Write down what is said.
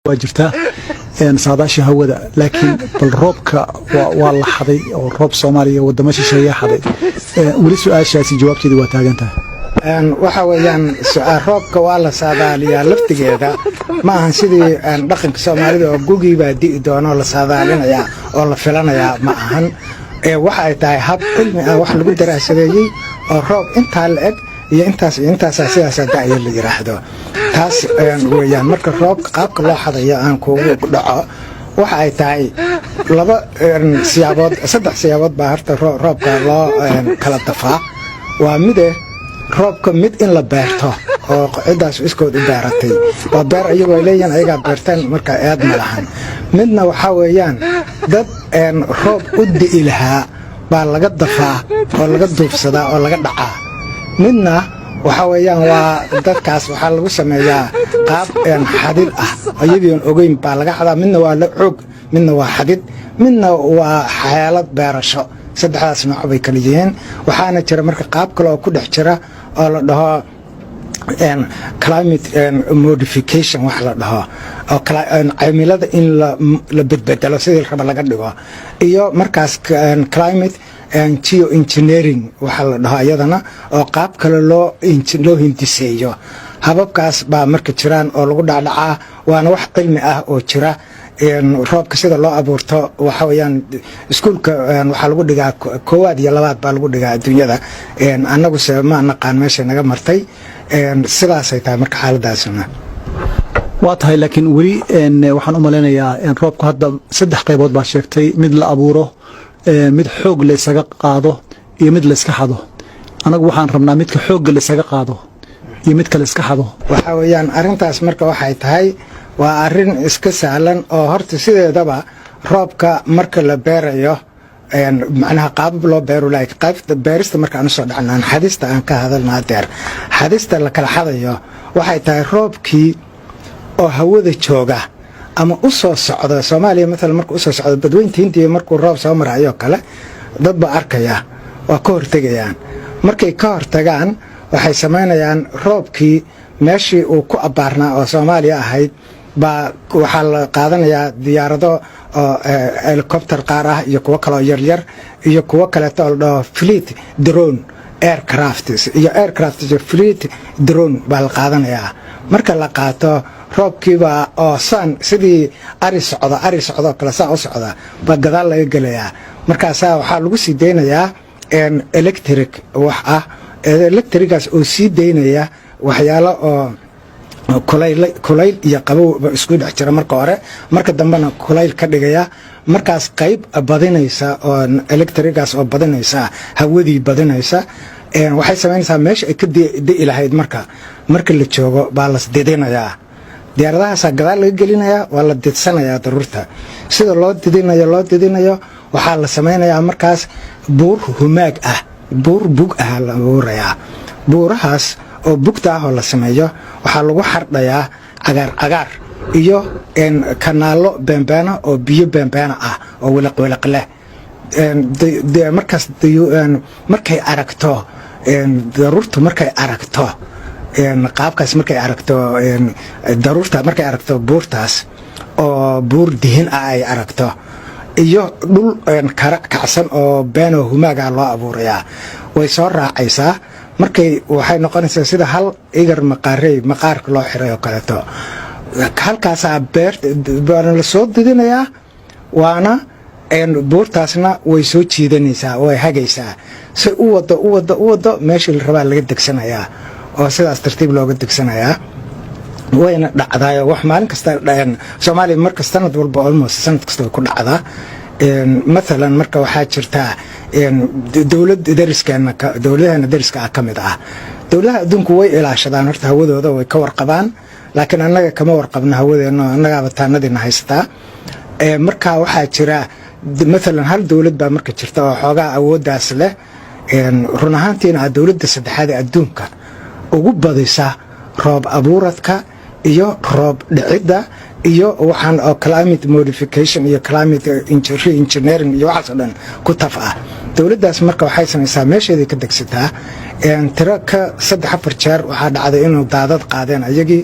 Waa jirtaa saadaasha hawada, laakiin bal roobka waa la xaday oo roob Soomaaliya wadamo shisheeyaa xaday. Weli su-aashaasi jawaabteeda waa taagan tahay. Waxa weeyaan, roobka waa la saadaaliyaa laftigeeda. Ma ahan sidii dhaqanka Soomaalida oo gugii baa di'i doonoo la saadaalinayaa oo la filanayaa, ma ahan. Waxa ay tahay hab cilmi ah, wax lagu daraasadeeyey oo roob intaa la eg iyo intaas iyo intaasaa sidaasaa da'ya la yidhaahdo, taas weeyaan. Marka roobka qaabka loo xadayo aan kuugu dhaco, waxa ay tahay laba siyaabood, saddex siyaabood baa horta roobka loo kala dafaa. Waa mide, roobka mid in la beerto oo ciddaas iskood u beeratay, waa beer iyagoo ay leeyihiin, ayagaa beerteen, marka eed ma lahan. Midna waxaa weeyaan dad roob u di'i lahaa baa laga dafaa oo laga duufsadaa oo laga dhacaa. Midna waxaa weeyaan waa dadkaas waxaa lagu sameeyaa qaab xadid ah, iyagion ogeyn baa laga xadaa. Midna waa la xoog, midna waa xadid, midna waa xeelad beerasho. Saddexdaas nooc bay kala yihiin. Waxaana jira marka qaab kale oo ku dhex jira oo la dhaho climate modification, wax la dhaho oo cimilada in la bedbedelo, sidii raba laga dhigo, iyo markaas climate geo engineering waxa la dhaho iyadana, oo qaab kale loo hindiseeyo. Hababkaas baa marka jiraan oo lagu dhacdhacaa, waana wax cilmi ah oo jira. Roobka sida loo abuurto waxa weeyaan iskuulka waxaa lagu dhigaa, koowaad iyo labaad baa lagu dhigaa adduunyada. Annaguse ma naqaan meeshay naga martay. Sidaasay tahay marka xaaladaasuna. Waa tahay, laakiin weli waxaan u malaynayaa roobku hadda saddex qaybood baa sheegtay: mid la abuuro, mid xoog laysaga qaado iyo mid layska xado. Anagu waxaan rabnaa midka xoogga laysaga qaado iyo midka layska xado. Waxaa weeyaan arrintaas marka waxay tahay waa arrin iska sahlan oo horta sideedaba roobka marka la beerayo, macnaha qaabab loo beero lahay. Qaybta beerista marka aan usoo dhacnaan, xadista aan ka hadalna hadeer. Xadista la kala xadayo waxay tahay roobkii oo hawada jooga ama u soo socda Soomaaliya maalan, markuu usoo socdo Badweynta Hindiya, markuu roob soo marayoo kale, dad baa arkaya, waa ka hortegayaan. Markay ka hortagaan, waxay samaynayaan roobkii meeshii uu ku abbaarnaa oo Soomaaliya ahayd baa waxaa la qaadanayaa diyaarado oo helicopter qaar ah iyo kuwo kaleoo yaryar iyo kuwo kaleeto oo la dhaho fleet drone aircraft iyo aircraft iyo fleet drone baa la qaadanayaa. Marka la qaato, roobkiibaa oo saan sidii ari socda, ari socdoo kale saa u socda baa gadaal laga gelayaa. Markaasaa waxaa lagu sii daynayaa electric wax ah, electric-gaas oo sii daynaya waxyaalo oo kulayl iyo qabow isku dhex jira marka hore, marka dambena kulayl ka dhigaya. Markaas qayb badinaysa oo electric-gaas oo badinaysa hawadii badinaysa, waxay samaynaysaa meesha ay ka di'i lahayd marka la joogo baa las didinayaa. Diyaaradahaasaa gadaal laga gelinayaa, waa la didsanayaa daruurta. Sida loo didinayo, loo didinayo, waxaa la samaynayaa markaas buur humaag ah, buur bug ah la abuurayaa. Buurahaas oo bugta ah oo la sameeyo waxaa lagu xardhayaa cagaar cagaar iyo kanaallo beenbeena oo biyo beenbeena ah oo wiliq wiliq leh. Markaas markay aragto daruurtu, markay aragto qaabkaas, markay aragto daruurta, markay aragto buurtaas oo buur dihin ah ay aragto iyo dhul kara kacsan oo beenoo humaaga loo abuurayaa, way soo raacaysaa. Markay waxay noqonaysaa sida hal igar maqaarey maqaarka loo xiray oo kaleeto. Halkaasaa beer waana la soo didinayaa, waana buurtaasna way soo jiidanaysaa, way hagaysaa. Si u wado, u wado, u wado, meeshii la rabaa laga degsanayaa oo sidaas tartiib looga degsanayaa. Wayna dhacdaayo wax maalin kasta Soomaaliya marka sanad walba, almost sanad kasta way ku dhacdaa. Maalan marka waxaa jirtaa dowlad dariskeena, dowladaheena dariska ah ka mid ah. Dowladaha adduunku way ilaashadaan horta hawadooda, way ka warqabaan, laakiin annaga kama warqabno hawadeenna, annagaaba taanadiina haysataa. Marka waxaa jira maalan hal dowlad baa marka jirta oo xoogaa awooddaas leh. Run ahaantiina ah dowladda saddexaad ee adduunka ugu badisa roob abuuradka iyo roob dhicidda iyo waxaan oo climate modification iyo climate engineering iyo waxaas oo dhan ku taf ah. Dowladdaas marka waxay samaysaa meesheeday ka degsataa. Tiro ka saddex afar jeer waxaa dhacday inuu daadad qaadeen ayagii.